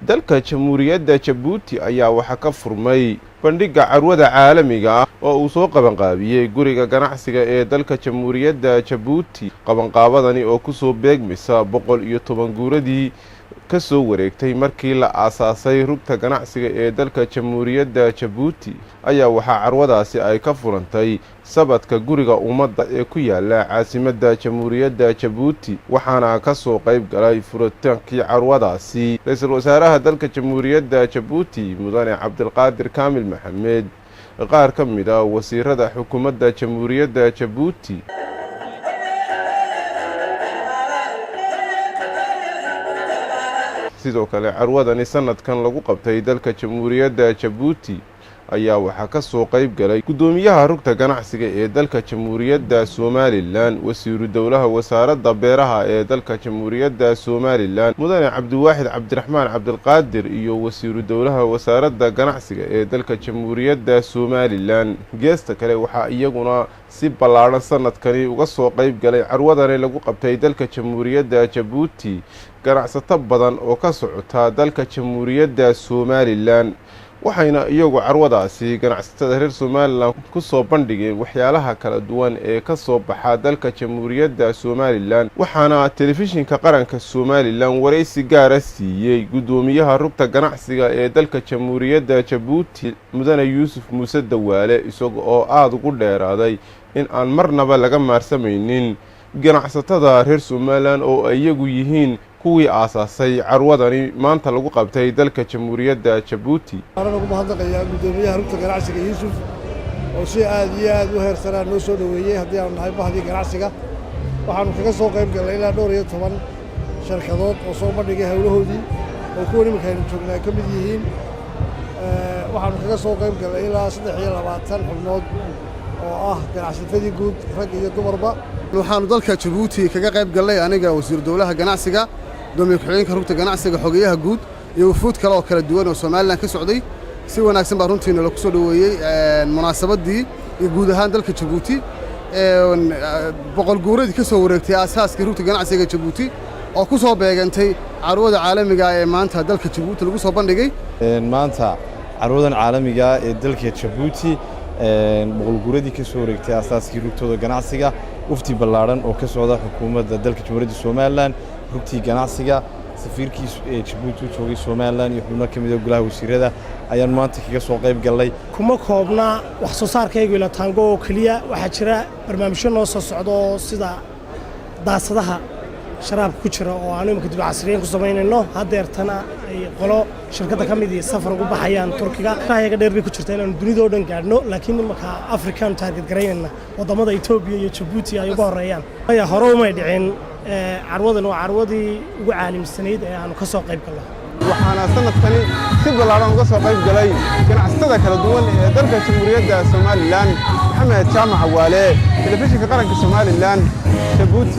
Dalka Jamhuuriyadda Jabuuti ayaa waxaa ka furmay bandhigga carwada caalamiga ah oo uu soo qabanqaabiyey guriga ganacsiga ee dalka Jamhuuriyadda Jabuuti. Qabanqaabadani oo kusoo beegmaysa 110 guuradii ka soo wareegtay markii la aasaasay rugta ganacsiga ee dalka Jamhuuriyadda Jabuuti, ayaa waxaa carwadaasi ay ka furantay sabadka guriga ummadda ee ku yaala caasimadda Jamhuuriyadda Jabuuti. Waxaana ka soo qayb galay furitaankii carwadaasi ra-iisul wasaaraha dalka Jamhuuriyadda Jabuuti, mudane Cabdilqaadir Kaamil Maxamed, qaar ka mid ah wasiirada xukuumadda Jamhuuriyadda Jabuuti. Sidoo kale, carwadani sanadkan lagu qabtay dalka Jamhuuriyadda Jabuuti ayaa waxaa ka soo qayb galay guddoomiyaha rugta ganacsiga ee dalka Jamhuuriyadda Somalilan, wasiiru dowlaha wasaaradda beeraha ee dalka Jamhuuriyadda Somalilan, mudane Cabdiwaaxid Cabdiraxmaan Cabdilqaadir, iyo wasiiru dowlaha wasaaradda ganacsiga ee dalka Jamhuuriyadda Somalilan. Geesta kale, waxaa iyaguna si ballaadhan sanadkani uga soo qayb galay carwadani lagu qabtay dalka Jamhuuriyadda Jabuuti ganacsato badan oo ka socota dalka Jamhuuriyadda Somalilan, waxayna iyagu carwadaasi ganacsatada reer Somalilan ku soo bandhigeen waxyaalaha kala duwan ee ka soo baxa dalka Jamhuuriyadda Somalilan. Waxaana Telefishinka Qaranka Somalilan waraysi gaara siiyey guddoomiyaha rugta ganacsiga ee dalka Jamhuuriyadda Jabuuti, mudane Yuusuf Muuse Dawaale, isaga oo aada ugu dheeraaday in aan marnaba laga maarsamaynin ganacsatada reer Somalilan oo ay iyagu yihiin kuwii aasaasay carwadani maanta lagu qabtay dalka Jamhuuriyadda Jabuuti. Waxaan ugu mahadnaqayaa guddoomiyaha rugta ganacsiga Yuusuf oo si aad iyo aad u heersanaa noo soo dhoweeyey. Haddii aanu nahay bahdii ganacsiga, waxaanu kaga soo qayb galnay ilaa dhowr iyo toban shirkadood oo soo bandhigay howlahoodii, oo kuwan iminka aynu joognaa ka mid yihiin. Waxaanu kaga soo qayb galnay ilaa 23 xubnood oo ah ganacsatadii guud, rag iyo dumarba. Waxaanu dalka Jabuuti kaga qayb gallay aniga, wasiir dowlaha ganacsiga, gudoomiye ku-xigeenka rugta ganacsiga, xogeyaha guud iyo wufuud kale oo kala duwan oo Somalilan ka socday. Si wanaagsan baa runtiina lagu soo dhoweeyey munaasabaddii iyo guud ahaan dalka Jabuuti 100 guuradii ka soo wareegtay aasaaskii rugta ganacsiga Jabuuti, oo ku soo beegantay carwada caalamiga ee maanta dalka Jabuuti lagu soo bandhigay. Maanta carwadan caalamiga ee dalka Jabuuti, 100 guuradii ka soo wareegtay aasaaskii rugtooda ganacsiga, wafdi ballaadhan oo ka socda xukuumadda dalka Jamhuuriyadda Somalilan, rugtii ganacsiga, safiirkii ee Jabuuti u joogay Somalilan iyo xubno ka mid ah golaha wasiirada ayaan maanta kaga soo qayb gallay. Kuma koobna wax soo saarkaygu ila taango oo keliya. Waxaa jira barnaamijyo noo soo socda oo sida daasadaha sharaabka ku jira oo aanu imika dib casriyeyn ku samaynayno. Haddeertana ay qolo shirkadda ka midii safar ugu baxayaan Turkiga. Ayaga dheer bay ku jirta inaanu dunida oo dhan gaadhno, laakiin imaka Afrikaanu target garaynayna, waddamada Etoobiya iyo Jabuuti ay uga horreeyaan. Aya hore umay dhicin. Carwadan waa carwadii ugu caalimsanayd ee aanu ka soo qayb galno. Waxaana sanadkani si ballaadhan uga soo qayb galay ganacsatada kala duwan ee dalka Jamhuuriyadda Somalilan. Maxamed Jaamac Waale, Telefishinka Qaranka Somalilan, Jabuuti.